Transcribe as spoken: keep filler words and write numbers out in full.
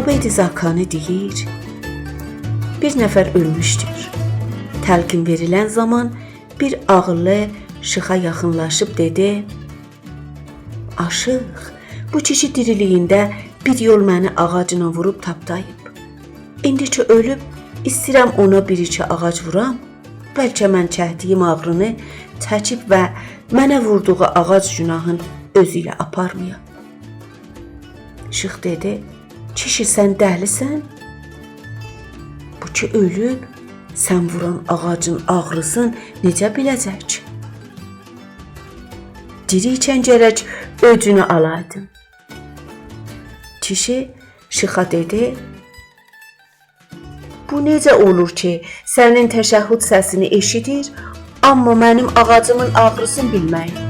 بئدی زاکانی دئییر: بیر نفر اؤلموشدور. تلقین وئریلن زامان بیر عاغیللی شیخا یاخینلاشیب دئدی: «آشیق، بو کیشی دیریلیگینده بیر یول منی آغاجلا ووروب تاپداییب. ایندی کی اؤلوب، ایسته‌ییرم اونا بیر-ایکی آغاج وورام. بلکه من چکدیگیم آغرینی چکیب و منه ووردوغو آغاج گوناهین اؤزو ایله آپارمایا.» شیخ دئدی: «کیشی، سن دلی‌سن؟ بو کی اؤلوب، سن ووران آغاجین آغریسین نئجه بیله‌جک؟ دیری ایکن گرک اؤجونو آلایدین.» کیشی شیخا دئدی: «بو نئجه اولور کی، سنین تشهد سسینی ائشیدیر، آمما منیم آغاجیمین آغریسینی بیلمه‌ییر؟»